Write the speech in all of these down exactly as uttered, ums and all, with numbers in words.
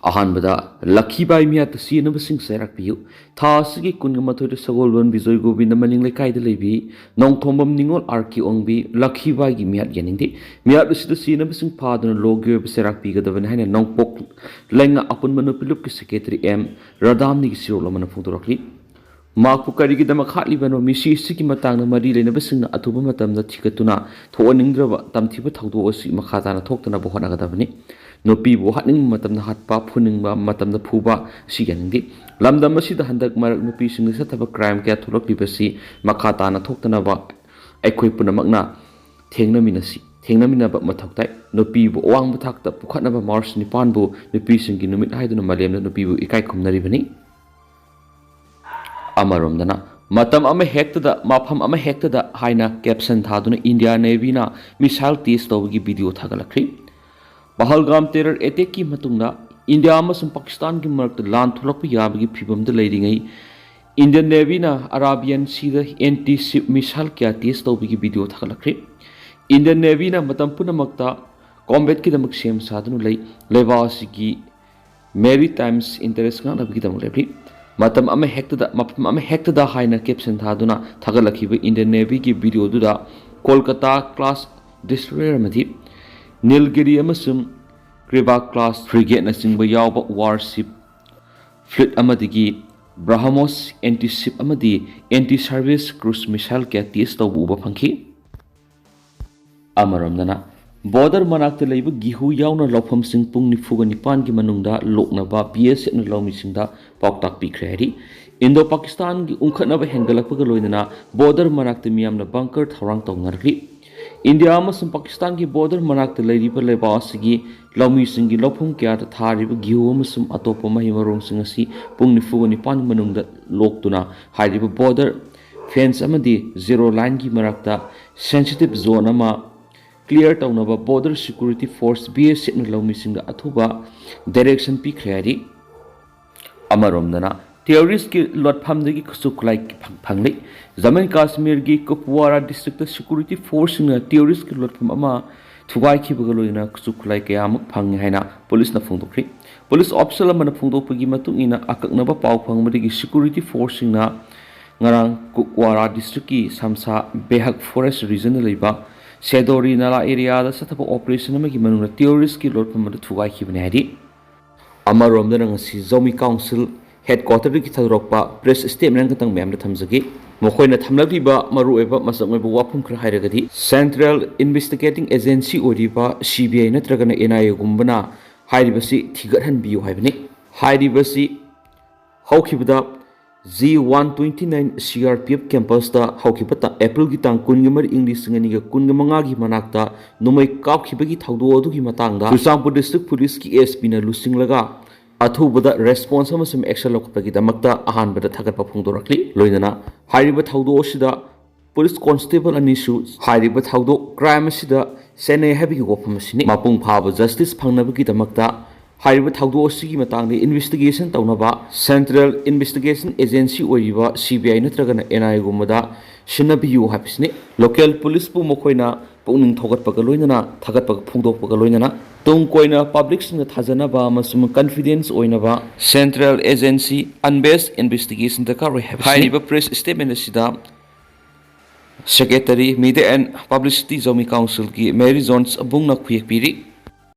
ꯑꯍꯥꯟꯕꯗ ꯂꯛꯈꯤꯕꯥꯏ ꯃꯤꯌꯥꯠꯇ ꯆꯦꯟꯅꯕꯁꯤꯡ ꯆꯩꯔꯥꯛ ꯄꯤꯌꯨ꯫ ꯊꯥ ꯑꯁꯤꯒꯤ ꯀꯨꯟꯒ ꯃꯥꯊꯣꯏꯗ ꯁꯒꯣꯜꯕꯟ ꯕꯤꯖꯣꯏ ꯒꯣꯕꯤꯟꯗ ꯃꯅꯤꯡ ꯂꯩꯀꯥꯏꯗ ꯂꯩꯕꯤ ꯅꯣꯡꯊꯣꯝꯕꯝ ꯅꯤꯉꯣꯜ ꯑꯥꯔ ꯀꯦ ꯑꯣꯡꯕꯤ ꯂꯛꯈꯤꯕꯥꯏꯒꯤ ꯃꯤꯌꯥꯠ ꯌꯥꯅꯤꯡꯗꯦ꯫ ꯃꯤꯌꯥꯠ ꯑꯁꯤꯗ ꯆꯦꯟꯅꯕꯁꯤꯡ ꯐꯥꯗꯨꯅ ꯂꯣꯒꯤ ꯑꯣꯏꯕ ꯆꯩꯔꯥꯛ ꯄꯤꯒꯗꯕꯅꯤ ꯍꯥꯏꯅ ꯅꯣꯡꯄꯣꯛ ꯂꯩꯉꯥꯛ ꯑꯄꯨꯟꯕ ꯅꯨꯄꯤ ꯂꯨꯞꯀꯤ ꯁꯦꯀ꯭ꯔꯦꯇꯔꯤ ꯑꯦꯝ ꯔꯥꯙꯥꯝꯅꯤꯒꯤ ꯆꯦꯔꯣꯜ ꯑꯃꯅ ꯐꯣꯡꯗꯣꯔꯛꯂꯤ꯫ ꯃꯍꯥꯛꯄꯨ ꯀꯔꯤꯒꯤꯗꯃꯛ ꯍꯥꯠꯂꯤꯕꯅꯣ? ꯃꯤꯁꯤ ꯑꯁꯤꯒꯤ ꯃꯇꯥꯡꯗ ꯃꯔꯤ ꯂꯩꯅꯕꯁꯤꯡꯅ ꯑꯊꯨꯕ ꯃꯇꯝꯗ ꯊꯤꯒꯠꯇꯨꯅ ꯊꯣꯛꯍꯟꯅꯤꯡꯗ꯭ꯔꯕ ꯇꯝꯊꯤꯕ ꯊꯧꯗꯣꯛ ꯑꯁꯤ ꯃꯈꯥ ꯇꯥꯅ ꯊꯣꯛꯇꯅꯕ ꯍꯣꯠꯅꯒꯗꯕꯅꯤ꯫ ꯅꯨꯄꯤꯕꯨ ꯍꯥꯠꯅꯤꯡꯕ ꯃꯇꯝꯗ ꯍꯥꯠꯄ, ꯐꯨꯅꯤꯡꯕ ꯃꯇꯝꯗ ꯐꯨꯕ ꯑꯁꯤ ꯌꯥꯅꯤꯡꯗꯦ꯫ ꯂꯝꯗꯝ ꯑꯁꯤꯗ ꯍꯟꯗꯛ ꯃꯔꯛ ꯅꯨꯄꯤꯁꯤꯡꯗ ꯆꯠꯊꯕ ꯀ꯭ꯔꯥꯏꯝ ꯀꯌꯥ ꯊꯣꯛꯂꯛꯂꯤꯕꯁꯤ ꯃꯈꯥ ꯇꯥꯅ ꯊꯣꯛꯇꯅꯕ ꯑꯩꯈꯣꯏ ꯄꯨꯝꯅꯃꯛꯅ ꯊꯦꯡꯅꯃꯤꯟꯅꯁꯤ, ꯊꯦꯡꯅꯃꯤꯟꯅꯕ ꯃꯊꯧ ꯇꯥꯏ꯫ ꯅꯨꯄꯤꯕꯨ ꯑꯋꯥꯡꯕ ꯊꯥꯛꯇ ꯄꯨꯈꯠꯅꯕ ꯃꯥꯔꯆ ꯅꯤꯄꯥꯟꯕꯨ ꯅꯨꯄꯤꯁꯤꯡꯒꯤ ꯅꯨꯃꯤꯠ ꯍꯥꯏꯗꯨꯅ ꯃꯥꯂꯦꯝꯗ ꯅꯨꯄꯤꯕꯨ ꯏꯀꯥꯏ ꯈꯨꯝꯅꯔꯤꯕꯅꯤ꯫ ꯑꯃꯔꯣꯝꯗꯅ, ꯃꯇꯝ ꯑꯃ ꯍꯦꯛꯇꯗ, ꯃꯐꯝ ꯑꯃ ꯍꯦꯛꯇꯗ ꯍꯥꯏꯅ ꯀꯦꯞꯁꯟ ꯊꯥꯗꯨꯅ ꯏꯟꯗꯤꯌꯥ ꯅꯦꯚꯤꯅ ꯃꯤꯁꯥꯏꯜ ꯇꯦꯁ ꯇꯧꯕꯒꯤ ꯚꯤꯗꯤꯑꯣ ꯊꯥꯒꯠꯂꯛꯈ꯭ꯔꯤ꯫ ꯄꯍꯜꯒꯥꯝ ꯇꯦꯔꯔ ꯑꯦꯇꯦꯛꯀꯤ ꯃꯇꯨꯡꯗ ꯏꯟꯗꯤꯌꯥ ꯑꯃꯁꯨꯡ ꯄꯥꯀꯤꯁꯇꯥꯟꯒꯤ ꯃꯔꯛꯇ ꯂꯥꯟ ꯊꯣꯛꯂꯛꯄ ꯌꯥꯕꯒꯤ ꯐꯤꯕꯝꯗ ꯂꯩꯔꯤꯉꯩ, ꯏꯟꯗꯤꯌꯟ ꯅꯦꯚꯤꯅ ꯑꯔꯥꯕꯤꯌꯟ ꯁꯤꯗ ꯑꯦꯟꯇꯤ ꯁꯤꯞ ꯃꯤꯁꯥꯏꯜ ꯀꯌꯥ ꯇꯦꯁ ꯇꯧꯕꯒꯤ ꯚꯤꯗꯤꯑꯣ ꯊꯥꯒꯠꯂꯛꯈ꯭ꯔꯤ꯫ ꯏꯟꯗꯤꯌꯟ ꯅꯦꯚꯤꯅ ꯃꯇꯝ ꯄꯨꯝꯅꯃꯛꯇ ꯀꯣꯝꯕꯦꯠꯀꯤꯗꯃꯛ ꯁꯦꯝ ꯁꯥꯗꯨꯅ ꯂꯩ꯫ ꯂꯩꯕꯥꯛ ꯑꯁꯤꯒꯤ ꯃꯦꯔꯤ ꯇꯥꯏꯝꯁ ꯏꯟꯇꯔꯦꯁ ꯉꯥꯛꯅꯕꯒꯤꯗꯃꯛ ꯂꯦꯞꯂꯤ꯫ ꯃꯇꯝ ꯑꯃ ꯍꯦꯛꯇꯗ, ꯃꯐꯝ ꯑꯃ ꯍꯦꯛꯇꯗ ꯍꯥꯏꯅ ꯀꯦꯞꯁꯟ ꯊꯥꯗꯨꯅ ꯊꯥꯒꯠꯂꯛꯈꯤꯕ ꯏꯟꯗꯤꯌꯟ ꯅꯦꯚꯤꯒꯤ ꯚꯤꯗꯤꯑꯣꯗꯨꯗ ꯀꯣꯜꯀꯇꯥ ꯀ꯭ꯂꯥꯁ ꯗꯤꯁꯇ꯭ꯔꯣꯌꯔ ꯑꯃꯗꯤ ꯅꯤꯜꯒꯤꯔꯤ ꯑꯃꯁꯨꯡ ꯀ꯭ꯔꯤꯕꯥꯛ ꯀ꯭ꯂꯥꯁ ꯐ꯭ꯔꯤꯒꯦꯠꯅꯆꯤꯡꯕ ꯌꯥꯎꯕ ꯋꯥꯔꯁꯤꯞ ꯐ꯭ꯂꯤꯠ ꯑꯃꯗꯒꯤ ꯕ꯭ꯔꯥꯍꯃꯣꯁ ꯑꯦꯟꯇꯤ ꯁꯤꯞ ꯑꯃꯗꯤ ꯑꯦꯟꯇꯤ ꯁꯔꯚꯤꯁ ꯀ꯭ꯔꯨꯖ ꯃꯤꯁꯥꯏꯜ ꯀꯌꯥ ꯇꯦꯁ ꯇꯧꯕ ꯎꯕ ꯐꯪꯈꯤ꯫ ꯑꯃꯔꯣꯝꯗꯅ, ꯕꯣꯔꯗꯔ ꯃꯅꯥꯛꯇ ꯂꯩꯕ ꯒꯤꯍꯨ ꯌꯥꯎꯅ ꯂꯧꯐꯝꯁꯤꯡ ꯄꯨꯡ ꯅꯤꯐꯨꯒ ꯅꯤꯄꯥꯟꯒꯤ ꯃꯅꯨꯡꯗ ꯂꯣꯛꯅꯕ ꯕꯤ ꯑꯦꯁ ꯑꯦꯐꯅ ꯂꯧꯃꯤꯁꯤꯡꯗ ꯄꯥꯎꯇꯥꯛ ꯄꯤꯈ꯭ꯔꯦ ꯍꯥꯏꯔꯤ꯫ ꯏꯟꯗꯣ ꯄꯥꯀꯤꯁꯇꯥꯟꯒꯤ ꯎꯪꯈꯠꯅꯕ ꯍꯦꯟꯒꯠꯂꯛꯄꯒ ꯂꯣꯏꯅꯅ ꯕꯣꯔꯗꯔ ꯃꯅꯥꯛꯇ ꯃꯤꯌꯥꯝꯅ ꯕꯪꯀꯔ ꯊꯧꯔꯥꯡ ꯇꯧꯅꯔꯛꯂꯤ꯫ ꯏꯟꯗꯤꯌꯥ ꯑꯃꯁꯨꯡ ꯄꯥꯀꯤꯁꯇꯥꯟꯒꯤ ꯕꯣꯔꯗꯔ ꯃꯅꯥꯛꯇ ꯂꯩꯔꯤꯕ ꯂꯩꯕꯥꯛ ꯑꯁꯤꯒꯤ ꯂꯧꯃꯤꯁꯤꯡꯒꯤ ꯂꯧꯐꯝ ꯀꯌꯥꯗ ꯊꯥꯔꯤꯕ ꯒꯤꯍꯨ ꯑꯃꯁꯨꯡ ꯑꯇꯣꯞꯄ ꯃꯍꯩ ꯃꯔꯣꯡꯁꯤꯡ ꯑꯁꯤ ꯄꯨꯡ ꯅꯤꯐꯨꯒ ꯅꯤꯄꯥꯟꯒꯤ ꯃꯅꯨꯡꯗ ꯂꯣꯛꯇꯨꯅ ꯍꯥꯏꯔꯤꯕ ꯕꯣꯔꯗꯔ ꯐꯦꯟꯁ ꯑꯃꯗꯤ ꯖꯦꯔꯣ ꯂꯥꯏꯟꯒꯤ ꯃꯔꯛꯇ ꯁꯦꯟꯁꯤꯇꯤꯚ ꯖꯣꯟ ꯑꯃ ꯀ꯭ꯂꯤꯌꯥꯔ ꯇꯧꯅꯕ ꯕꯣꯔꯗꯔ ꯁꯦꯀ꯭ꯌꯨꯔꯤꯇꯤ ꯐꯣꯔꯁ, ꯕꯤ ꯑꯦꯁ ꯑꯦꯐꯅ ꯂꯧꯃꯤꯁꯤꯡꯗ ꯑꯊꯨꯕ ꯗꯥꯏꯔꯦꯛꯁꯟ ꯄꯤꯈ꯭ꯔꯦ ꯍꯥꯏꯔꯤ꯫ ꯑꯃꯔꯣꯝꯗꯅ, ꯇꯦꯔꯣꯔꯤꯁ꯭ꯠꯀꯤ ꯂꯣꯠꯐꯝꯗꯒꯤ ꯈꯨꯠꯁꯨ ꯈꯨꯠꯂꯥꯏ ꯐꯪ-, ꯐꯪꯂꯤ꯫ ꯖꯝꯃꯨ ꯀꯥꯁꯃꯤꯔꯒꯤ ꯀꯨꯞꯋꯥꯔꯥ ꯗꯤꯁꯇ꯭ꯔꯤꯛꯇ ꯁꯦꯀ꯭ꯌꯨꯔꯤꯇꯤ ꯐꯣꯔꯁꯁꯤꯡꯅ ꯇꯦꯔꯣꯔꯤꯁ꯭ꯠꯀꯤ ꯂꯣꯠꯐꯝ ꯑꯃ ꯊꯨꯒꯥꯏꯈꯤꯕꯒ ꯂꯣꯏꯅꯅ ꯈꯨꯠꯁꯨ ꯈꯨꯠꯂꯥꯏ ꯀꯌꯥ ꯑꯃꯨꯛ ꯐꯪꯉꯤ ꯍꯥꯏꯅ ꯄꯨꯂꯤꯁꯅ ꯐꯣꯡꯗꯣꯛꯈ꯭ꯔꯤ꯫ ꯄꯨꯂꯤꯁ ꯑꯣꯐꯤꯁꯤꯌꯦꯜ ꯑꯃꯅ ꯐꯣꯡꯗꯣꯛꯄꯒꯤ ꯃꯇꯨꯡ ꯏꯟꯅ, ꯑꯀꯛꯅꯕ ꯄꯥꯎ ꯐꯪꯕꯗꯒꯤ ꯁꯦꯀ꯭ꯌꯨꯔꯤꯇꯤ ꯐꯣꯔꯁꯁꯤꯡꯅ ꯉꯔꯥꯡ ꯀꯨꯞꯋꯥꯔꯥ ꯗꯤꯁꯇ꯭ꯔꯤꯛꯀꯤ ꯁꯝꯁꯥ ꯕꯦꯍꯛ ꯐꯣꯔꯦꯁ ꯔꯤꯖꯟꯗ ꯂꯩꯕ ꯁꯦꯗꯣꯔꯤ ꯅꯥꯂꯥ ꯑꯦꯔꯤꯌꯥꯗ ꯆꯠꯊꯕ ꯑꯣꯄꯔꯦꯁꯟ ꯑꯃꯒꯤ ꯃꯅꯨꯡꯗ ꯇꯦꯔꯣꯔꯤꯁꯀꯤ ꯂꯣꯠꯐꯝ ꯑꯗꯨ ꯊꯨꯒꯥꯏꯈꯤꯕꯅꯤ ꯍꯥꯏꯔꯤ꯫ ꯑꯃꯔꯣꯝꯗꯅ ꯉꯁꯤ ꯖꯧꯃꯤ ꯀꯥꯎꯟꯁꯤꯜ ꯍꯦꯗꯀ꯭ꯋꯥꯇꯔꯗꯒꯤ ꯊꯥꯗꯣꯔꯛꯄ ꯄ꯭ꯔꯦꯁ ꯁ꯭ꯇꯦꯠꯃꯦꯟ ꯈꯛꯇꯪ ꯃꯌꯥꯝꯗ ꯊꯝꯖꯒꯦ꯫ ꯃꯈꯣꯏꯅ ꯊꯝꯂꯛꯂꯤꯕ ꯃꯔꯨꯑꯣꯏꯕ ꯃꯁꯛ ꯑꯣꯏꯕ ꯋꯥꯐꯝ ꯈꯔ ꯍꯥꯏꯔꯒꯗꯤ, ꯁꯦꯟꯇ꯭ꯔꯦꯜ ꯏꯟꯚꯦꯁꯇꯤꯒꯦꯇꯤꯡ ꯑꯦꯖꯦꯟꯁꯤ ꯑꯣꯏꯔꯤꯕ ꯁꯤ ꯕꯤ ꯑꯥꯏ ꯅꯠꯇ꯭ꯔꯒꯅ ꯑꯦꯟ ꯑꯥꯏ ꯑꯦꯒꯨꯝꯕꯅ ꯍꯥꯏꯔꯤꯕꯁꯤ ꯊꯤꯒꯠꯍꯟꯕꯤꯌꯨ ꯍꯥꯏꯕꯅꯤ꯫ ꯍꯥꯏꯔꯤꯕꯁꯤ ꯍꯧꯈꯤꯕꯗ G one twenty nine C R P F ꯀꯦꯝꯄꯁꯇ ꯍꯧꯈꯤꯕ ꯇꯥ-, ꯑꯦꯄ꯭ꯔꯤꯜꯒꯤ ꯇꯥꯡ ꯀꯨꯟꯒ ꯃꯔꯤ, ꯏꯪ ꯂꯤꯁꯤꯡ ꯑꯅꯤꯒ ꯀꯨꯟꯒ ꯃꯉꯥꯒꯤ ꯃꯅꯥꯛꯇ ꯅꯣꯡꯃꯩ ꯀꯥꯞꯈꯤꯕꯒꯤ ꯊꯧꯗꯣꯛ ꯑꯗꯨꯒꯤ ꯃꯇꯥꯡꯗ ꯆꯨꯔꯆꯥꯟꯄꯨꯔ ꯗꯤꯁꯇ꯭ꯔꯤꯛ ꯄꯨꯂꯤꯁꯀꯤ ꯑꯦꯁ ꯄꯤꯅ ꯂꯨꯆꯤꯡꯂꯒ ꯑꯊꯨꯕꯗ ꯔꯦꯁꯄꯣꯟꯁ ꯑꯃꯁꯨꯡ ꯑꯦꯛꯁꯟ ꯂꯧꯈꯠꯄꯒꯤꯗꯃꯛꯇ ꯑꯍꯥꯟꯕꯗ ꯊꯥꯒꯠꯄ ꯐꯣꯡꯗꯣꯔꯛꯂꯤ꯫ ꯂꯣꯏꯅꯅ ꯍꯥꯏꯔꯤꯕ ꯊꯧꯗꯣꯛ ꯑꯁꯤꯗ ꯄꯨꯂꯤꯁ ꯀꯣꯟꯁꯇꯦꯕꯜ ꯑꯅꯤꯁꯨ ꯍꯥꯏꯔꯤꯕ ꯊꯧꯗꯣꯛ, ꯀ꯭ꯔꯥꯏꯝ ꯑꯁꯤꯗ ꯆꯦꯟꯅꯩ ꯍꯥꯏꯕꯒꯤ ꯋꯥꯐꯝ ꯑꯁꯤꯅꯤ꯫ ꯃꯄꯨꯡ ꯐꯥꯕ ꯖꯁꯇꯤꯁ ꯐꯪꯅꯕꯒꯤꯗꯃꯛꯇ ꯍꯥꯏꯔꯤꯕ ꯊꯧꯗꯣꯛ ꯑꯁꯤꯒꯤ ꯃꯇꯥꯡꯗ ꯏꯟꯚꯦꯁꯇꯤꯒꯦꯁꯟ ꯇꯧꯅꯕ ꯁꯦꯟꯇ꯭ꯔꯦꯜ ꯏꯟꯚꯦꯁꯇꯤꯒꯦꯁꯟ ꯑꯦꯖꯦꯟꯁꯤ ꯑꯣꯏꯔꯤꯕ ꯁꯤ ꯕꯤ ꯑꯥꯏ ꯅꯠꯇ꯭ꯔꯒꯅ ꯑꯦꯟ ꯑꯥꯏ ꯑꯦꯒꯨꯝꯕꯗ ꯁꯤꯟꯅꯕꯤꯌꯨ ꯍꯥꯏꯕꯁꯤꯅꯤ꯫ ꯂꯣꯀꯦꯜ ꯄꯨꯂꯤꯁꯄꯨ ꯃꯈꯣꯏꯅ ꯄꯨꯛꯅꯤꯡ ꯊꯧꯒꯠꯄꯒ ꯂꯣꯏꯅꯅ, ꯊꯥꯒꯠꯄꯒ ꯐꯣꯡꯗꯣꯛꯄꯒ ꯂꯣꯏꯅꯅ ꯇꯨꯡ ꯀꯣꯏꯅ ꯄꯕ꯭ꯂꯤꯛꯁꯤꯡꯅ ꯊꯥꯖꯅꯕ ꯑꯃꯁꯨꯡ ꯀꯟꯐꯤꯗꯦꯟꯁ ꯑꯣꯏꯅꯕ ꯁꯦꯟꯇ꯭ꯔꯦꯜ ꯑꯦꯖꯦꯟꯁꯤ ꯑꯟꯕꯦꯁ ꯏꯟꯚꯦꯁꯇꯤꯒꯦꯁꯟ ꯗꯔꯀꯥꯔ ꯑꯣꯏ ꯍꯥꯏꯕꯁꯤꯅꯤ꯫ ꯍꯥꯏꯔꯤꯕ ꯄ꯭ꯔꯦꯁ ꯁ꯭ꯇꯦꯠꯃꯦꯟ ꯑꯁꯤꯗ ꯁꯦꯀ꯭ꯔꯦꯇꯔꯤ, ꯃꯤꯗꯤꯌꯥ ꯑꯦꯟ ꯄꯕ꯭ꯂꯤꯁꯤꯇꯤ, ꯖꯧꯃꯤ ꯀꯥꯎꯟꯁꯤꯜꯒꯤ ꯃꯦꯔꯤ ꯖꯣꯟꯁ ꯑꯕꯨꯡꯅ ꯈꯨꯌꯦꯛ ꯄꯤꯔꯤ꯫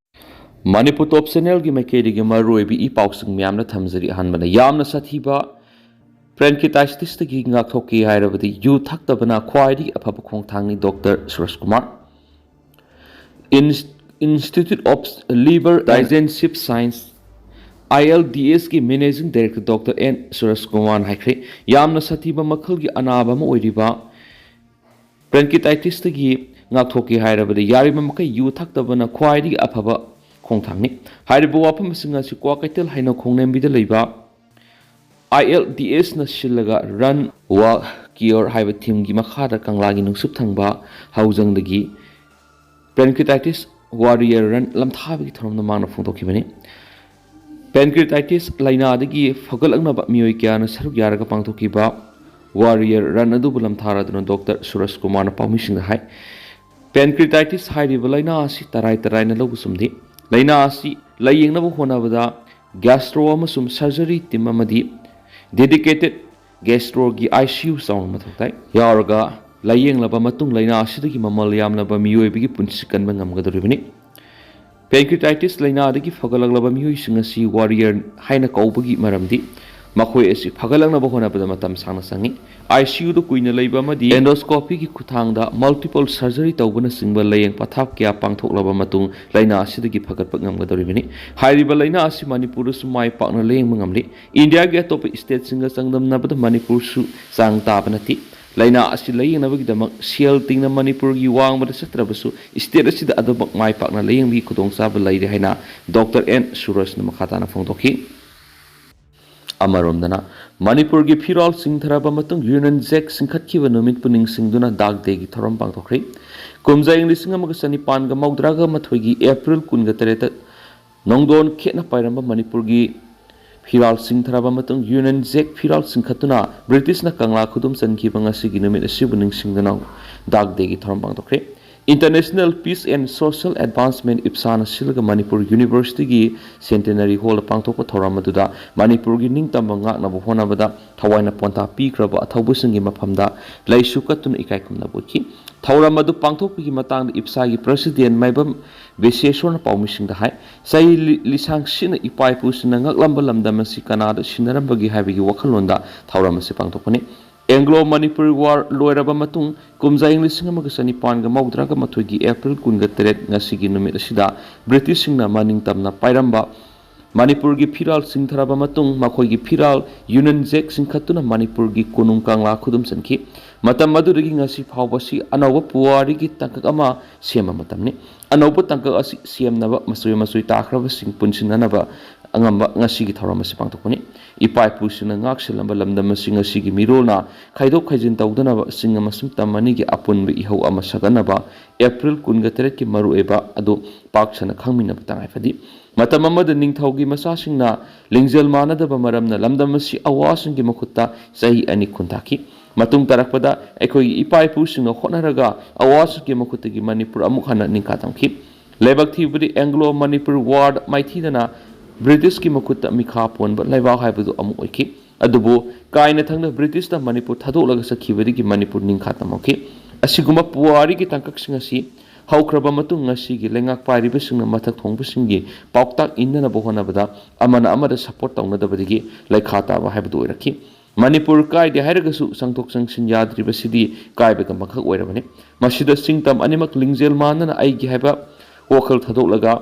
ꯃꯅꯤꯄꯨꯔ ꯇꯣꯞ ꯆꯦꯅꯦꯜꯒꯤ ꯃꯥꯏꯀꯩꯗꯒꯤ ꯃꯔꯨꯑꯣꯏꯕ ꯏ ꯄꯥꯎꯁꯤꯡ ꯃꯌꯥꯝꯅ ꯊꯝꯖꯔꯤ꯫ ꯑꯍꯥꯟꯕꯗ, ꯌꯥꯝꯅ ꯁꯥꯊꯤꯕ ꯄ꯭ꯔꯦꯟꯀꯤꯇꯥꯏꯇꯤꯁꯇꯒꯤ ꯉꯥꯛꯊꯣꯛꯀꯦ ꯍꯥꯏꯔꯕꯗꯤ ꯌꯨ ꯊꯛꯇꯕꯅ ꯈ꯭ꯋꯥꯏꯗꯒꯤ ꯑꯐꯕ ꯈꯣꯡꯊꯥꯡꯅꯤ, ꯗꯣꯛꯇꯔ ꯁꯨꯔꯖ ꯀꯨꯃꯥꯔ꯫ ꯏꯟꯁ-, Institute of Liver Digestive Science, I L D ꯑꯦꯁꯀꯤ managing director doctor N Suraj ꯀꯨꯃꯥꯔꯅ ꯍꯥꯏꯈ꯭ꯔꯦ, ꯌꯥꯝꯅ ꯁꯥꯊꯤꯕ ꯃꯈꯜꯒꯤ ꯑꯅꯥꯕ ꯑꯃ ꯑꯣꯏꯔꯤꯕ ꯄ꯭ꯔꯦꯟꯀꯤꯇꯥꯏꯇꯤꯁꯇꯒꯤ ꯉꯥꯛꯊꯣꯛꯀꯦ ꯍꯥꯏꯔꯕꯗꯤ ꯌꯥꯔꯤꯕ ꯃꯈꯩ ꯌꯨ ꯊꯛꯇꯕꯅ ꯈ꯭ꯋꯥꯏꯗꯒꯤ ꯑꯐꯕ ꯈꯣꯡꯊꯥꯡꯅꯤ꯫ ꯍꯥꯏꯔꯤꯕ ꯋꯥꯐꯝꯁꯤꯡ ꯑꯁꯤ ꯀ꯭ꯋꯥꯀꯩꯊꯦꯜ ꯍꯩꯅꯧ ꯈꯣꯡꯂꯦꯝꯕꯤꯗ ꯂꯩꯕ ꯑꯥꯏ ꯑꯦꯜ ꯗꯤ ꯑꯦꯁꯅ ꯁꯤꯜꯂꯒ Run Walk Cure ꯍꯥꯏꯕ ꯊꯤꯝꯒꯤ ꯃꯈꯥꯗ ꯀꯪꯂꯥꯒꯤ ꯅꯨꯡꯁꯨꯞ ꯊꯪꯕ ꯍꯧꯖꯪꯗꯒꯤ ꯄ꯭ꯔꯦꯟꯀꯤꯇꯥꯏꯇꯤꯁ ꯋꯥꯔꯤꯌꯔ ꯔꯟ ꯂꯝꯊꯥꯕꯒꯤ ꯊꯧꯔꯝꯗ ꯃꯥꯡꯅ ꯐꯣꯡꯗꯣꯛꯈꯤꯕꯅꯤ꯫ ꯄ꯭ꯔꯦꯟꯀꯤꯇꯥꯏꯇꯤꯁ ꯂꯥꯏꯅꯥꯗꯒꯤ ꯐꯒꯠꯂꯛꯅꯕ ꯃꯤꯑꯣꯏ ꯀꯌꯥꯅ ꯁꯔꯨꯛ ꯌꯥꯔꯒ ꯄꯥꯡꯊꯣꯛꯈꯤꯕ ꯋꯥꯔꯤꯌꯔ ꯔꯟ ꯑꯗꯨꯕꯨ ꯂꯝꯊꯥꯔꯗꯨꯅ ꯗꯣꯛꯇꯔ ꯁꯨꯔꯖ ꯀꯨꯃꯥꯔꯅ ꯄꯥꯎꯃꯤꯁꯤꯡꯗ ꯍꯥꯏ꯫ Pancreatitis ꯍꯥꯏꯔꯤꯕ ꯂꯥꯏꯅꯥ ꯑꯁꯤ ꯇꯔꯥꯏ ꯇꯔꯥꯏꯅ ꯂꯧꯕ ꯆꯨꯝꯗꯦ꯫ ꯂꯥꯏꯅꯥ ꯑꯁꯤ ꯂꯥꯌꯦꯡꯅꯕ ꯍꯣꯠꯅꯕꯗ gastro ꯑꯃꯁꯨꯡ surgery team ꯑꯃꯗꯤ dedicated gastroꯒꯤ I C U ꯆꯥꯎꯅ ꯃꯊꯧ ꯇꯥꯏ꯫ ꯌꯥꯎꯔꯒ ꯂꯥꯌꯦꯡꯂꯕ ꯃꯇꯨꯡ ꯂꯥꯏꯅꯥ ꯑꯁꯤꯗꯒꯤ ꯃꯃꯜ ꯌꯥꯝꯂꯕ ꯃꯤꯑꯣꯏꯕꯒꯤ ꯄꯨꯟꯁꯤ ꯀꯟꯕ ꯉꯝꯒꯗꯧꯔꯤꯕꯅꯤ꯫ Pancreatitis ꯂꯥꯏꯅꯥꯗꯒꯤ ꯐꯒꯠꯂꯛꯂꯕ ꯃꯤꯑꯣꯏꯁꯤꯡ ꯑꯁꯤ warrior ꯍꯥꯏꯅ ꯀꯧꯕꯒꯤ ꯃꯔꯝꯗꯤ ꯃꯈꯣꯏ ꯑꯁꯤ ꯐꯒꯠꯂꯛꯅꯕ ꯍꯣꯠꯅꯕꯗ ꯃꯇꯝ ꯁꯥꯡꯅ ꯆꯪꯏ꯫ I C Uꯗ ꯀꯨꯏꯅ ꯂꯩꯕ ꯑꯃꯗꯤ endoscopyꯒꯤ ꯈꯨꯠꯊꯥꯡꯗ multiple surgery ꯇꯧꯕꯅꯆꯤꯡꯕ ꯂꯥꯌꯦꯡ ꯄꯊꯥꯞ ꯀꯌꯥ ꯄꯥꯡꯊꯣꯛꯂꯕ ꯃꯇꯨꯡ ꯂꯥꯏꯅꯥ ꯑꯁꯤꯗꯒꯤ ꯐꯒꯠꯄ ꯉꯝꯒꯗꯧꯔꯤꯕꯅꯤ꯫ ꯍꯥꯏꯔꯤꯕ ꯂꯥꯏꯅꯥ ꯑꯁꯤ ꯃꯅꯤꯄꯨꯔꯗꯁꯨ ꯃꯥꯏ ꯄꯥꯛꯅ ꯂꯥꯌꯦꯡꯕ ꯉꯝꯂꯤ꯫ ꯏꯟꯗꯤꯌꯥꯒꯤ ꯑꯇꯣꯞꯄ stateꯁꯤꯡꯒ ꯆꯥꯡꯗꯝꯅꯕꯗ ꯃꯅꯤꯄꯨꯔꯁꯨ ꯆꯥꯡ ꯇꯥꯕ ꯅꯠꯇꯦ꯫ ꯂꯥꯏꯅꯥ ꯑꯁꯤ ꯂꯥꯌꯦꯡꯅꯕꯒꯤꯗꯃꯛ ꯁꯦꯜ ꯇꯤꯡꯅ ꯃꯅꯤꯄꯨꯔꯒꯤ ꯋꯥꯡꯃꯗ ꯆꯠꯇ꯭ꯔꯕꯁꯨ state ꯑꯁꯤꯗ ꯑꯗꯨꯃꯛ ꯃꯥꯏ ꯄꯥꯛꯅ ꯂꯥꯌꯦꯡꯕꯒꯤ ꯈꯨꯗꯣꯡꯆꯥꯕ ꯂꯩꯔꯦ ꯍꯥꯏꯅ Doctor N ꯁꯨꯔꯖꯅ ꯃꯈꯥ ꯇꯥꯅ ꯐꯣꯡꯗꯣꯛꯈꯤ꯫ ꯑꯃꯔꯣꯝꯗꯅ, ꯃꯅꯤꯄꯨꯔꯒꯤ ꯐꯤꯔꯥꯜ ꯆꯤꯡꯊꯔꯕ ꯃꯇꯨꯡ Union Jack ꯆꯤꯡꯈꯠꯈꯤꯕ ꯅꯨꯃꯤꯠꯄꯨ ꯅꯤꯡꯁꯤꯡꯗꯨꯅ Dog Dayꯒꯤ ꯊꯧꯔꯝ ꯄꯥꯡꯊꯣꯛꯈ꯭ꯔꯦ꯫ ꯀꯨꯝꯖꯥ ꯏꯪ ꯂꯤꯁꯤꯡ ꯑꯃꯒ ꯆꯅꯤꯄꯥꯟꯒ ꯃꯧꯗ꯭ꯔꯥꯒ ꯃꯥꯊꯣꯏꯒꯤ April ꯀꯨꯟꯒ ꯇꯔꯦꯠꯇ ꯅꯣꯡꯗꯣꯟ ꯈꯦꯠꯅ ꯄꯥꯏꯔꯝꯕ ꯃꯅꯤꯄꯨꯔꯒꯤ ꯐꯤꯔꯥꯜ ꯆꯤꯡꯊꯔꯕ ꯃꯇꯨꯡ Union Jack ꯐꯤꯔꯥꯜ ꯆꯤꯡꯈꯠꯇꯨꯅ Britishꯅ ꯀꯪꯂꯥ ꯈꯨꯗꯨꯝ ꯆꯟꯈꯤꯕ ꯉꯁꯤꯒꯤ ꯅꯨꯃꯤꯠ ꯑꯁꯤꯕꯨ ꯅꯤꯡꯁꯤꯡꯗꯨꯅ Dog Dayꯒꯤ ꯊꯧꯔꯝ ꯄꯥꯡꯊꯣꯛꯈ꯭ꯔꯦ꯫ International Peace and Social Advancement, IPSAꯅ ꯁꯤꯜꯂꯒ ꯃꯅꯤꯄꯨꯔ Universityꯒꯤ Centenary Hallꯗ ꯄꯥꯡꯊꯣꯛꯄ ꯊꯧꯔꯝ ꯑꯗꯨꯗ ꯃꯅꯤꯄꯨꯔꯒꯤ ꯅꯤꯡꯇꯝꯕ ꯉꯥꯛꯅꯕ ꯍꯣꯠꯅꯕꯗ ꯊꯋꯥꯏꯅ ꯄꯣꯟꯊꯥ ꯄꯤꯈ꯭ꯔꯕ ꯑꯊꯧꯕꯁꯤꯡꯒꯤ ꯃꯐꯝꯗ ꯂꯩꯁꯨ ꯀꯠꯇꯨꯅ ꯏꯀꯥꯏ ꯈꯨꯝꯅꯕ ꯎꯠꯈꯤ꯫ ꯊꯧꯔꯝ ꯑꯗꯨ ꯄꯥꯡꯊꯣꯛꯄꯒꯤ ꯃꯇꯥꯡꯗ IPSAꯒꯤ President ꯃꯥꯏꯕꯝ ꯕꯤꯁꯦꯁꯣꯔꯅ ꯄꯥꯎꯃꯤꯁꯤꯡꯗ ꯍꯥꯏ, ꯆꯍꯤ ꯂꯤ-, ꯂꯤꯁꯥꯡ ꯁꯤꯠꯅ ꯏꯄꯥ ꯏꯄꯨꯁꯤꯡꯅ ꯉꯥꯛꯂꯝꯕ ꯂꯝꯗꯝ ꯑꯁꯤ ꯀꯅꯥꯗ ꯁꯤꯟꯅꯔꯝꯕꯒꯦ ꯍꯥꯏꯕꯒꯤ ꯋꯥꯈꯜꯂꯣꯟꯗ ꯊꯧꯔꯝ ꯑꯁꯤ ꯄꯥꯡꯊꯣꯛꯄꯅꯤ꯫ Anglo Manipur War ꯂꯣꯏꯔꯕ ꯃꯇꯨꯡ, ꯀꯨꯝꯖꯥ ꯏꯪ ꯂꯤꯁꯤꯡ ꯑꯃꯒ ꯆꯅꯤꯄꯥꯟꯒ ꯃꯧꯗ꯭ꯔꯥꯒ ꯃꯥꯊꯣꯏꯒꯤ April ꯀꯨꯟꯒ ꯇꯔꯦꯠ ꯉꯁꯤꯒꯤ ꯅꯨꯃꯤꯠ ꯑꯁꯤꯗ Britishꯁꯤꯡꯅ ꯃꯅꯤꯡ ꯇꯝꯅ ꯄꯥꯏꯔꯝꯕ ꯃꯅꯤꯄꯨꯔꯒꯤ ꯐꯤꯔꯥꯜ ꯆꯤꯡꯊꯔꯕ ꯃꯇꯨꯡ ꯃꯈꯣꯏꯒꯤ ꯐꯤꯔꯥꯜ Union Jack ꯆꯤꯡꯈꯠꯇꯨꯅ ꯃꯅꯤꯄꯨꯔꯒꯤ ꯀꯣꯅꯨꯡ ꯀꯪꯂꯥ ꯈꯨꯗꯨꯝ ꯆꯟꯈꯤ꯫ ꯃꯇꯝ ꯑꯗꯨꯗꯒꯤ ꯉꯁꯤ ꯐꯥꯎꯕꯁꯤ ꯑꯅꯧꯕ ꯄꯨꯋꯥꯔꯤꯒꯤ ꯇꯥꯡꯀꯛ ꯑꯃ ꯁꯦꯝꯕ ꯃꯇꯝꯅꯤ꯫ ꯑꯅꯧꯕ ꯇꯥꯡꯀꯛ ꯑꯁꯤ ꯁꯦꯝꯅꯕ ꯃꯆꯣꯏ ꯃꯆꯣꯏ ꯇꯥꯈ꯭ꯔꯕꯁꯤꯡ ꯄꯨꯟꯁꯤꯟꯅꯅꯕ ꯑꯉꯝꯕ ꯉꯁꯤꯒꯤ ꯊꯧꯔꯝ ꯑꯁꯤ ꯄꯥꯡꯊꯣꯛꯄꯅꯤ꯫ ꯏꯄꯥ ꯏꯄꯨꯁꯤꯡꯅ ꯉꯥꯛ ꯁꯦꯜꯂꯝꯕ ꯂꯝꯗꯝ ꯑꯁꯤ ꯉꯁꯤꯒꯤ ꯃꯤꯔꯣꯜꯅ ꯈꯥꯏꯗꯣꯛ ꯈꯥꯏꯖꯤꯟ ꯇꯧꯗꯅꯕ ꯆꯤꯡ ꯑꯃꯁꯨꯡ ꯇꯝ ꯑꯅꯤꯒꯤ ꯑꯄꯨꯟꯕ ꯏꯍꯧ ꯑꯃ ꯁꯥꯒꯠꯅꯕ April ꯀꯨꯟꯒ ꯇꯔꯦꯠꯀꯤ ꯃꯔꯨꯑꯣꯏꯕ ꯑꯗꯨ ꯄꯥꯛ ꯁꯟꯅ ꯈꯪꯃꯤꯟꯅꯕ ꯇꯉꯥꯏ ꯐꯗꯦ꯫ ꯃꯇꯝ ꯑꯃꯗ ꯅꯤꯡꯊꯧꯒꯤ ꯃꯆꯥꯁꯤꯡꯅ ꯂꯤꯡꯖꯦꯜ ꯃꯥꯟꯅꯗꯕ ꯃꯔꯝꯅ ꯂꯝꯗꯝ ꯑꯁꯤ ꯑꯋꯥꯁꯤꯡꯒꯤ ꯃꯈꯨꯠꯇ ꯆꯍꯤ ꯑꯅꯤ ꯈꯨꯟꯇꯥꯈꯤ꯫ ꯃꯇꯨꯡ ꯇꯥꯔꯛꯄꯗ ꯑꯩꯈꯣꯏꯒꯤ ꯏꯄꯥ ꯏꯄꯨꯁꯤꯡꯅ ꯍꯣꯠꯅꯔꯒ ꯑꯋꯥꯁꯤꯡꯒꯤ ꯃꯈꯨꯠꯇꯒꯤ ꯃꯅꯤꯄꯨꯔ ꯑꯃꯨꯛ ꯍꯟꯅ ꯅꯤꯡꯈꯥ ꯇꯝꯈꯤ꯫ ꯂꯥꯏꯕꯛ ꯊꯤꯕꯗꯤ Anglo Manipur War ꯃꯥꯏꯊꯤꯗꯅ ꯕ꯭ꯔꯤꯇꯤꯁꯀꯤ ꯃꯈꯨꯠꯇ ꯃꯤꯈꯥ ꯄꯣꯟꯕ ꯂꯩꯕꯥꯛ ꯍꯥꯏꯕꯗꯨ ꯑꯃꯨꯛ ꯑꯣꯏꯈꯤ꯫ ꯑꯗꯨꯕꯨ ꯀꯥꯏꯅ ꯊꯪꯅ ꯕ꯭ꯔꯤꯇꯤꯁꯅ ꯃꯅꯤꯄꯨꯔ ꯊꯥꯗꯣꯛꯂꯒ ꯆꯠꯈꯤꯕꯗꯒꯤ ꯃꯅꯤꯄꯨꯔ ꯅꯤꯡꯈꯥ ꯇꯝꯍꯧꯈꯤ꯫ ꯑꯁꯤꯒꯨꯝꯕ ꯄꯨꯋꯥꯔꯤꯒꯤ ꯇꯥꯡꯀꯛꯁꯤꯡ ꯑꯁꯤ ꯍꯧꯈ꯭ꯔꯕ ꯃꯇꯨꯡ, ꯉꯁꯤꯒꯤ ꯂꯩꯉꯥꯛ ꯄꯥꯏꯔꯤꯕꯁꯤꯡꯅ ꯃꯊꯛ ꯊꯣꯡꯕꯁꯤꯡꯒꯤ ꯄꯥꯎꯇꯥꯛ ꯏꯟꯅꯅꯕ ꯍꯣꯠꯅꯕꯗ ꯑꯃꯅ ꯑꯃꯗ ꯁꯄꯣꯔꯠ ꯇꯧꯅꯗꯕꯗꯒꯤ ꯂꯩꯈꯥ ꯇꯥꯕ ꯍꯥꯏꯕꯗꯨ ꯑꯣꯏꯔꯛꯈꯤ꯫ ꯃꯅꯤꯄꯨꯔ ꯀꯥꯏꯗꯦ ꯍꯥꯏꯔꯒꯁꯨ ꯆꯪꯊꯣꯛ ꯆꯪꯁꯤꯟ ꯌꯥꯗ꯭ꯔꯤꯕꯁꯤꯗꯤ ꯀꯥꯏꯕꯒ ꯃꯈꯛ ꯑꯣꯏꯔꯕꯅꯤ꯫ ꯃꯁꯤꯗ ꯆꯤꯡ ꯇꯝ ꯑꯅꯤꯃꯛ ꯂꯤꯡꯖꯦꯜ ꯃꯥꯟꯅꯅ ꯑꯩꯒꯤ ꯍꯥꯏꯕ ꯋꯥꯈꯜ ꯊꯥꯗꯣꯛꯂꯒ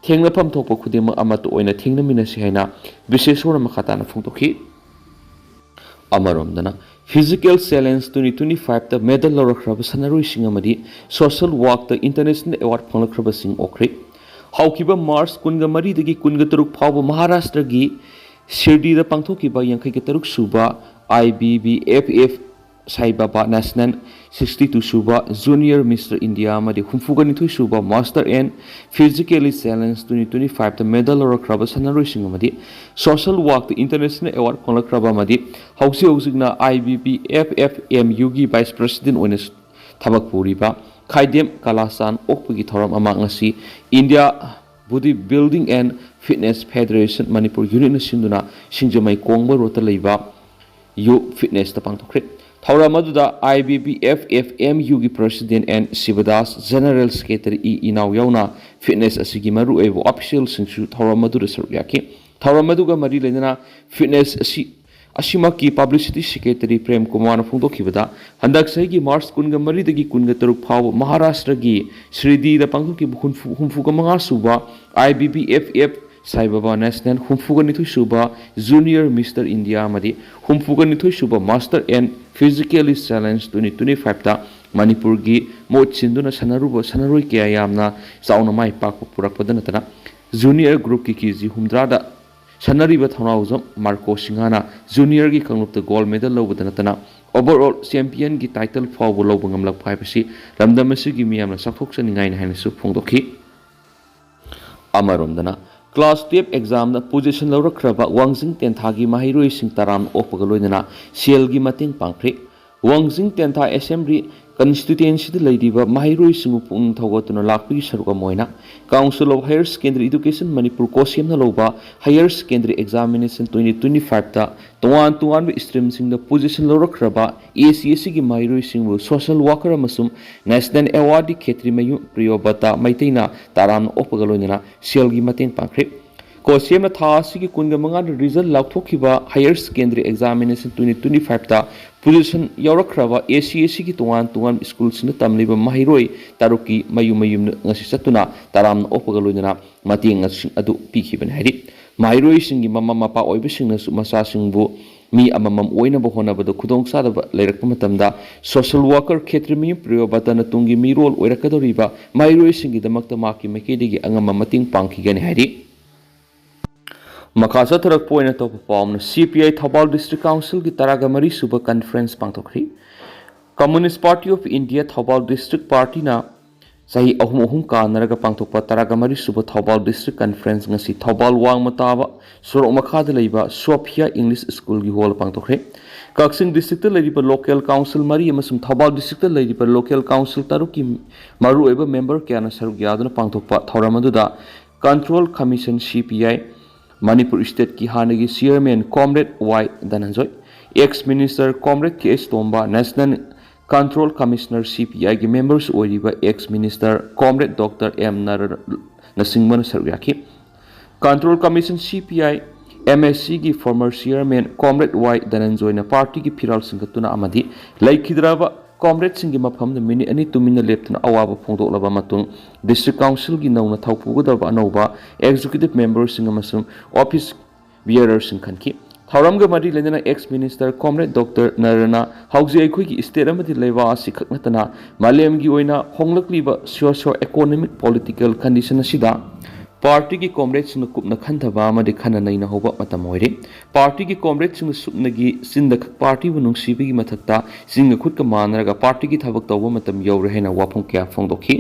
ꯊꯦꯡꯅꯐꯝ ꯊꯣꯛꯄ ꯈꯨꯗꯤꯡꯃꯛ ꯑꯃꯠꯇ ꯑꯣꯏꯅ ꯊꯦꯡꯅꯃꯤꯟꯅꯁꯤ ꯍꯥꯏꯅ ꯕꯤꯁꯦꯁꯣꯔꯅ ꯃꯈꯥ ꯇꯥꯅ ꯐꯣꯡꯗꯣꯛꯈꯤ꯫ ꯑꯃꯔꯣꯝꯗꯅ Physical Challenge twenty twenty five ꯇ medal ꯂꯧꯔꯛꯈ꯭ꯔꯕ ꯁꯥꯟꯅꯔꯣꯏꯁꯤꯡ ꯑꯃꯗꯤ social work ꯇ international award ꯐꯪꯂꯛꯈ꯭ꯔꯕꯁꯤꯡ ꯑꯣꯏꯈ꯭ꯔꯦ꯫ ꯍꯧꯈꯤꯕ March ꯀꯨꯟꯒ ꯃꯔꯤꯗꯒꯤ ꯀꯨꯟꯒ ꯇꯔꯨꯛ ꯐꯥꯎꯕ ꯃꯍꯥꯔꯥꯁꯇ꯭ꯔꯒꯤ ꯁꯤꯔꯗꯤꯗ ꯄꯥꯡꯊꯣꯛꯈꯤꯕ ꯌꯥꯡꯈꯩꯒ ꯇꯔꯨꯛ ꯁꯨꯕ I B B F F ꯁꯥꯏ ꯕꯥꯕꯥ National, ꯁꯤꯛꯁꯇꯤ ꯇꯨ ꯁꯨꯕ Junior Mister India ꯑꯃꯗꯤ ꯍꯨꯝꯐꯨꯒ ꯅꯤꯊꯣꯏ ꯁꯨꯕ Master and Physically Challenge twenty twenty five ꯇ medal ꯂꯧꯔꯛꯈ꯭ꯔꯕ ꯁꯥꯟꯅꯔꯣꯏꯁꯤꯡ ꯑꯃꯗꯤ social work ꯇ international award ꯐꯪꯂꯛꯈ꯭ꯔꯕ ꯑꯃꯗꯤ ꯍꯧꯖꯤꯛ ꯍꯧꯖꯤꯛꯅ I B B F F M U ꯒꯤ vice president ꯑꯣꯏꯅ ꯊꯕꯛ ꯄꯨꯔꯤꯕ ꯈꯥꯏꯗꯦꯝ ꯀꯂꯥꯆꯥꯟ ꯑꯣꯛꯄꯒꯤ ꯊꯧꯔꯝ ꯑꯃ ꯉꯁꯤ India Body Building and Fitness Federation Manipur Unit ꯅ ꯁꯤꯟꯗꯨꯅ ꯁꯤꯡꯖꯃꯩ ꯀꯣꯡꯕ ꯔꯣꯗꯇ ꯂꯩꯕ ꯌꯨ ꯐꯤꯠꯅꯦꯁꯇ ꯄꯥꯡꯊꯣꯛꯈ꯭ꯔꯦ꯫ ꯊꯧꯔꯝ ꯑꯗꯨꯗ I B B F F M U ꯒꯤ president N ꯁꯤꯕꯗꯥꯁ, general secretary E ꯏꯅꯥꯎ ꯌꯥꯎꯅ ꯐꯤꯠꯅꯦꯁ ꯑꯁꯤꯒꯤ ꯃꯔꯨꯑꯣꯏꯕ official ꯁꯤꯡꯁꯨ ꯊꯧꯔꯝ ꯑꯗꯨꯗ ꯁꯔꯨꯛ ꯌꯥꯈꯤ꯫ ꯊꯧꯔꯝ ꯑꯗꯨꯒ ꯃꯔꯤ ꯂꯩꯅꯅ ꯐꯤꯠꯅꯦꯁ ꯑꯁꯤ ꯑꯁꯤꯃꯛꯀꯤ publicity secretary ꯄ꯭ꯔꯦꯝ ꯀꯨꯃꯥꯔꯅ ꯐꯣꯡꯗꯣꯛꯈꯤꯕꯗ, ꯍꯟꯗꯛ ꯆꯍꯤꯒꯤ March ꯀꯨꯟꯒ ꯃꯔꯤꯗꯒꯤ ꯀꯨꯟꯒ ꯇꯔꯨꯛ ꯐꯥꯎꯕ ꯃꯍꯥꯔꯥꯁꯇ꯭ꯔꯒꯤ ꯁꯤꯔꯗꯤꯗ ꯄꯥꯡꯊꯣꯛꯈꯤꯕ ꯍꯨꯝꯐꯨ, ꯍꯨꯝꯐꯨꯒ ꯃꯉꯥ ꯁꯨꯕ I B B F F ꯁꯥꯏ ꯕꯥꯕꯥ National, ꯍꯨꯝꯐꯨꯒ ꯅꯤꯊꯣꯏ ꯁꯨꯕ Junior Mister India ꯑꯃꯗꯤ ꯍꯨꯝꯐꯨꯒ ꯅꯤꯊꯣꯏ ꯁꯨꯕ Master and Physically Challenge twenty twenty five ꯇ ꯃꯅꯤꯄꯨꯔꯒꯤ ꯃꯍꯨꯠ ꯁꯤꯟꯗꯨꯅ ꯁꯥꯟꯅꯔꯨꯕ ꯁꯥꯟꯅꯔꯣꯏ ꯀꯌꯥ ꯌꯥꯝꯅ ꯆꯥꯎꯅ ꯃꯥꯏ ꯄꯥꯛꯄ ꯄꯨꯔꯛꯄꯗ ꯅꯠꯇꯅ, junior group ꯀꯤ ꯀꯦ ꯖꯤ ꯍꯨꯝꯗ꯭ꯔꯥꯗ ꯁꯥꯟꯅꯔꯤꯕ ꯊꯧꯅꯥꯎꯖꯝ ꯃꯥꯔꯀꯣ ꯁꯤꯡꯍꯥꯅ junior ꯒꯤ ꯀꯥꯡꯂꯨꯞꯇ gold medal ꯂꯧꯕꯗ ꯅꯠꯇꯅ, overall champion ꯒꯤ title ꯐꯥꯎꯕ ꯂꯧꯕ ꯉꯝꯂꯛꯄ ꯍꯥꯏꯕꯁꯤ ꯂꯝꯗꯝ ꯑꯁꯤꯒꯤ ꯃꯤꯌꯥꯝꯅ ꯆꯥꯎꯊꯣꯛꯆꯅꯤꯡꯉꯥꯏꯅꯤ ꯍꯥꯏꯅꯁꯨ ꯐꯣꯡꯗꯣꯛꯈꯤ꯫ ꯑꯃꯔꯣꯝꯗꯅ, class twelve exam ꯗ position ꯂꯧꯔꯛꯈ꯭ꯔꯕ ꯋꯥꯡꯖꯤꯡ ꯇꯦꯟꯊꯥꯒꯤ ꯃꯍꯩꯔꯣꯏꯁꯤꯡ ꯇꯔꯥꯝꯅ ꯑꯣꯛꯄꯒ ꯂꯣꯏꯅꯅ ꯁꯦꯜꯒꯤ ꯃꯇꯦꯡ ꯄꯥꯡꯈ꯭ꯔꯦ꯫ ꯋꯥꯡꯖꯤꯡ ꯇꯦꯟꯊꯥ ꯑꯦꯁꯦꯝꯕ꯭ꯂꯤ ꯀꯟꯁꯇꯤꯇ꯭ꯋꯦꯟꯁꯤꯗ ꯂꯩꯔꯤꯕ ꯃꯍꯩꯔꯣꯏꯁꯤꯡꯕꯨ ꯄꯨꯛꯅꯤꯡ ꯊꯧꯒꯠꯇꯨꯅ ꯂꯥꯛꯄꯒꯤ ꯁꯔꯨꯛ ꯑꯃ ꯑꯣꯏꯅ Council of Higher Secondary Education Manipur ꯀꯣꯁꯦꯝꯅ ꯂꯧꯕ Higher Secondary Examination twenty twenty five ꯇ ꯇꯣꯉꯥꯟ ꯇꯣꯉꯥꯟꯕ stream ꯁꯤꯡꯗ position ꯂꯧꯔꯛꯈ꯭ꯔꯕ A C S C ꯒꯤ ꯃꯍꯩꯔꯣꯏꯁꯤꯡꯕꯨ social worker ꯑꯃꯁꯨꯡ National Awardee ꯈꯦꯇ꯭ꯔꯤꯃꯌꯨꯝ ꯄ꯭ꯔꯤꯌꯣꯕꯇꯥ ꯃꯩꯇꯩꯅ ꯇꯔꯥꯝꯅ ꯑꯣꯛꯄꯒ ꯂꯣꯏꯅꯅ ꯁꯦꯜꯒꯤ ꯃꯇꯦꯡ ꯄꯥꯡꯈ꯭ꯔꯦ꯫ ꯀꯣꯁꯦꯝꯅ ꯊꯥ ꯑꯁꯤꯒꯤ ꯀꯨꯟꯒ ꯃꯉꯥꯗ result ꯂꯥꯎꯊꯣꯛꯈꯤꯕ Higher Secondary Examination twenty twenty five ꯇ position ꯌꯥꯎꯔꯛꯈ꯭ꯔꯕ A C S C ꯒꯤ ꯇꯣꯉꯥꯟ ꯇꯣꯉꯥꯟꯕ school ꯁꯤꯡꯗ ꯇꯝꯂꯤꯕ ꯃꯍꯩꯔꯣꯏ ꯇꯔꯨꯛꯀꯤ ꯃꯌꯨꯝ ꯃꯌꯨꯝꯗ ꯉꯁꯤ ꯆꯠꯇꯨꯅ ꯇꯔꯥꯝꯅ ꯑꯣꯛꯄꯒ ꯂꯣꯏꯅꯅ ꯃꯇꯦꯡꯁꯤꯡ ꯑꯗꯨ ꯄꯤꯈꯤꯕꯅꯤ ꯍꯥꯏꯔꯤ꯫ ꯃꯍꯩꯔꯣꯏꯁꯤꯡꯒꯤ ꯃꯃꯥ ꯃꯄꯥ ꯑꯣꯏꯕꯁꯤꯡꯅꯁꯨ ꯃꯆꯥꯁꯤꯡꯕꯨ ꯃꯤ ꯑꯃꯃꯝ ꯑꯣꯏꯅꯕ ꯍꯣꯠꯅꯕꯗ ꯈꯨꯗꯣꯡꯆꯥꯗꯕ ꯂꯩꯔꯛꯄ ꯃꯇꯝꯗ social worker ꯈꯦꯇ꯭ꯔꯤꯃꯌꯨꯝ ꯄ꯭ꯔꯤꯌꯣꯕꯇꯥꯅ ꯇꯨꯡꯒꯤ ꯃꯤꯔꯣꯜ ꯑꯣꯏꯔꯛꯀꯗꯧꯔꯤꯕ ꯃꯍꯩꯔꯣꯏꯁꯤꯡꯒꯤꯗꯃꯛꯇ ꯃꯍꯥꯛꯀꯤ ꯃꯥꯏꯀꯩꯗꯒꯤ ꯑꯉꯝꯕ ꯃꯇꯦꯡ ꯄꯥꯡꯈꯤꯒꯅꯤ ꯍꯥꯏꯔꯤ꯫ ꯃꯈꯥ ꯆꯠꯊꯔꯛꯄ ꯑꯣꯏꯅ ꯑꯇꯣꯞꯄ ꯄꯥꯎ ꯑꯃꯅ, C P I Thoubal District Council ꯒꯤ ꯇꯔꯥꯒ ꯃꯔꯤ ꯁꯨꯕ conference ꯄꯥꯡꯊꯣꯛꯈ꯭ꯔꯤ꯫ Communist Party of India Thoubal District Party ꯅ ꯆꯍꯤ ꯑꯍꯨꯝ ꯑꯍꯨꯝ ꯀꯥꯟꯅꯔꯒ ꯄꯥꯡꯊꯣꯛꯄ ꯇꯔꯥꯒ ꯃꯔꯤ ꯁꯨꯕ ꯊꯧꯕꯥꯜ District Conference ꯉꯁꯤ ꯊꯧꯕꯥꯜ ꯋꯥꯡꯃ ꯇꯥꯕ ꯁꯣꯔꯣꯛ ꯃꯈꯥꯗ ꯂꯩꯕ Sophia English School ꯒꯤ hall ꯄꯥꯡꯊꯣꯛꯈ꯭ꯔꯦ꯫ ꯀꯛꯆꯤꯡ district ꯇ ꯂꯩꯔꯤꯕ local council ꯃꯔꯤ ꯑꯃꯁꯨꯡ ꯊꯧꯕꯥꯜ district ꯇ ꯂꯩꯔꯤꯕ local council ꯇꯔꯨꯛꯀꯤ ꯃꯔꯨꯑꯣꯏꯕ member ꯀꯌꯥꯅ ꯁꯔꯨꯛ ꯌꯥꯗꯨꯅ ꯄꯥꯡꯊꯣꯛꯄ ꯊꯧꯔꯝ ꯑꯗꯨꯗ Control Commission, C P I, Manipur state ꯀꯤ ꯍꯥꯟꯅꯒꯤ chairman Comrade Y ꯙꯅꯟꯖꯣꯏ, ex minister Comrade K H Tomba, National Control Commissioner, C P I ꯒꯤ members ꯑꯣꯏꯔꯤꯕ ex minister Comrade Doctor M ꯅꯔꯅꯁꯤꯡꯕꯅ ꯁꯔꯨꯛ ꯌꯥꯈꯤ꯫ Control Commission, C P I, M S C ꯒꯤ former chairman Comrade Y ꯙꯅꯟꯖꯣꯏꯅ party ꯒꯤ ꯐꯤꯔꯥꯜ ꯁꯤꯟꯒꯠꯇꯨꯅ ꯑꯃꯗꯤ ꯂꯩꯈꯤꯗ꯭ꯔꯕ comrade ꯁꯤꯡꯒꯤ ꯃꯐꯝꯗ minute ꯑꯅꯤ ꯇꯨꯃꯤꯟꯅ ꯂꯦꯞꯇꯨꯅ ꯑꯋꯥꯕ ꯐꯣꯡꯗꯣꯛꯂꯕ ꯃꯇꯨꯡ, district council ꯒꯤ ꯅꯧꯅ ꯊꯧꯄꯨꯒꯗꯕ ꯑꯅꯧꯕ executive member ꯁꯤꯡ ꯑꯃꯁꯨꯡ office bearer ꯁꯤꯡ ꯈꯟꯈꯤ꯫ ꯊꯧꯔꯝꯒ ꯃꯔꯤ ꯂꯩꯅꯅ ex minister Comrade Doctor ꯅꯔꯅ ꯍꯧꯖꯤꯛ ꯑꯩꯈꯣꯏꯒꯤ state ꯑꯃꯗꯤ ꯂꯩꯕꯥꯛ ꯑꯁꯤ ꯈꯛ ꯅꯠꯇꯅ ꯃꯥꯂꯦꯝꯒꯤ ꯑꯣꯏꯅ ꯍꯣꯡꯂꯛꯂꯤꯕ socio economic political condition ꯑꯁꯤꯗ party ꯒꯤ comrade ꯁꯤꯡꯅ ꯀꯨꯞꯅ ꯈꯟꯊꯕ ꯑꯃꯗꯤ ꯈꯟꯅ ꯅꯩꯅꯍꯧꯕ ꯃꯇꯝ ꯑꯣꯏꯔꯦ꯫ Party ꯒꯤ comrade ꯁꯤꯡꯅ ꯁꯨꯞꯅꯒꯤ ꯆꯤꯟꯗ ꯈꯛ party ꯕꯨ ꯅꯨꯡꯁꯤꯕꯒꯤ ꯃꯊꯛꯇ ꯆꯤꯟꯒ ꯈꯨꯠꯀ ꯃꯥꯟꯅꯔꯒ party ꯒꯤ ꯊꯕꯛ ꯇꯧꯕ ꯃꯇꯝ ꯌꯧꯔꯦ ꯍꯥꯏꯅ ꯋꯥꯐꯝ ꯀꯌꯥ ꯐꯣꯡꯗꯣꯛꯈꯤ꯫